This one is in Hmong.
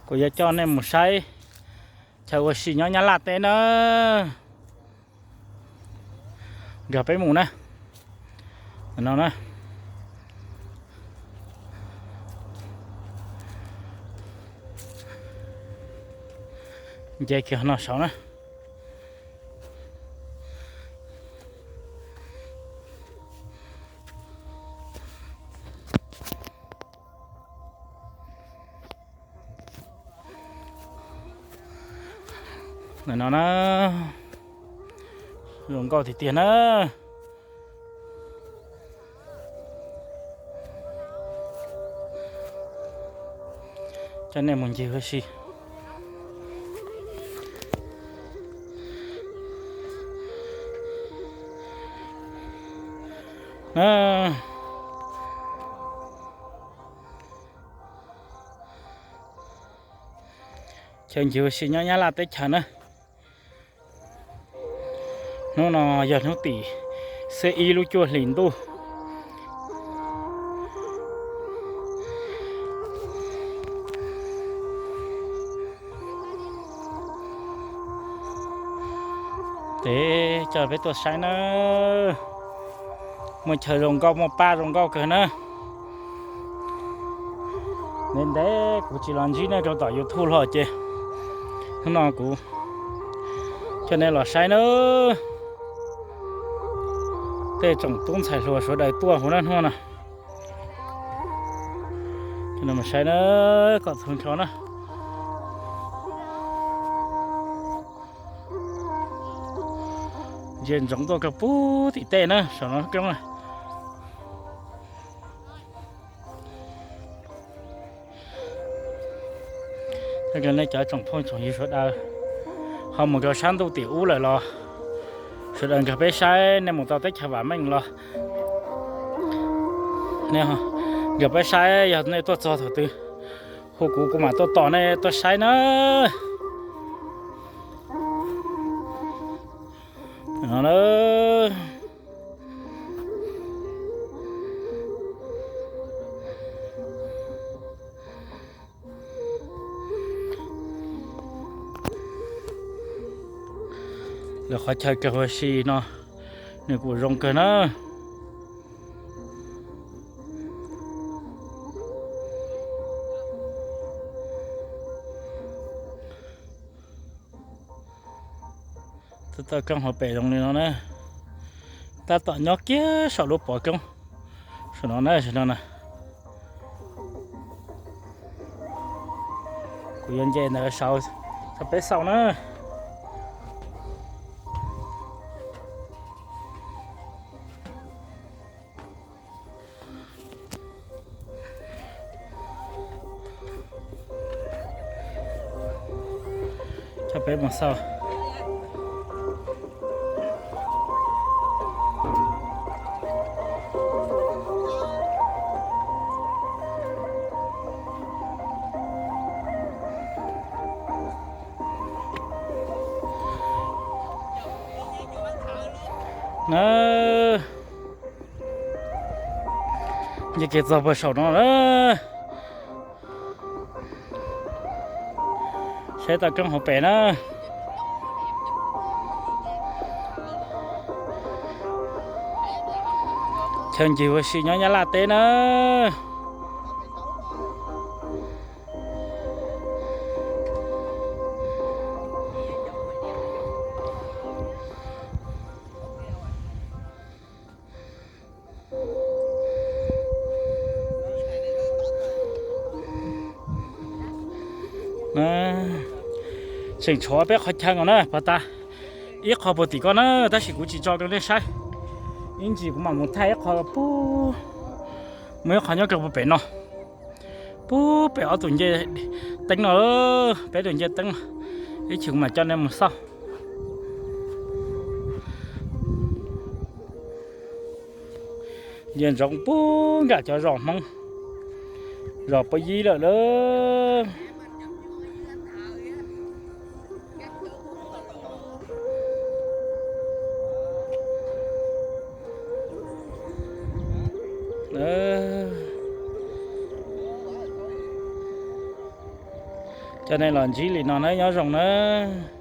Kuv yuav coj nej mus saib chaw ua si nyob Nyab Laj teb na. Nrog peb mus na. No na. Nce kiag no saud na. No na, zoo nkauj tiag tiag na. Coj nej mus ncig ua si. Chaw ncig ua si nyob Nyab Laj teb chaws na. Hnub no yog hnub tim xiab ib lub cuaj hlis ntuj. Ces coj peb tuaj saib na. Muaj chaw zoo nkauj, muaj pab zoo nkauj kawg na. Ntev ntev kuv tsis los ntsib nej rau tom YouTube los ces hnub no kuv coj nej los saib na. Tej tsoom tub ntxhais hluas sawv daws tuaj huv nab hnub no. Coj nej mus saib na, kom txhua nrho na. Ntsia ntsoov tuaj kawg pug tim tej na, saum no coob na. Cov nej cov tsoom phooj tsoom ywg sawv daws ho mus rau sab ntuj tim ub lawm los sawv daws nrog peb saib, nej mus tau teb chaws vam meej los nrog peb saib, yog nej tuaj txog thaum twg hu kuv, kuv mam tuaj tos nej tuaj saib na. Lawv qhov chaw kawg ua si no nws kuj zoo kawg na. Txawj tawm koob hauv pes zoo li no na. Tab tom nyob kiag saum lub pov koob saum no na, saum no na. Kuv yuav nce ntawd saud rau peb xauj na. Coj peb mus xauj. Na, nce kiag txog puag saum no lawm. Saib tau koob hauv pes na. Chaw ncig ua si nyob Nyab Laj teb na. Tseem tshuav peb qhov chaw no na, pov tas ib qho puag tim ko na, tab sis kuv tsis tso rau nej saib. Ib ntsis kuv mam mus thaij ib qho puag, muaj ib qho nyob rau puag pem no, puag pem ob tug ncej teeb no, peb tug ncej teeb no, ib chim kuv mam coj nej mus xauj. Nce ntsoov puag nram cov zos Hmoob, zos Pab Yib lawm lawm. Cov nej los ntsib li no nawb, nyob zoo nawb.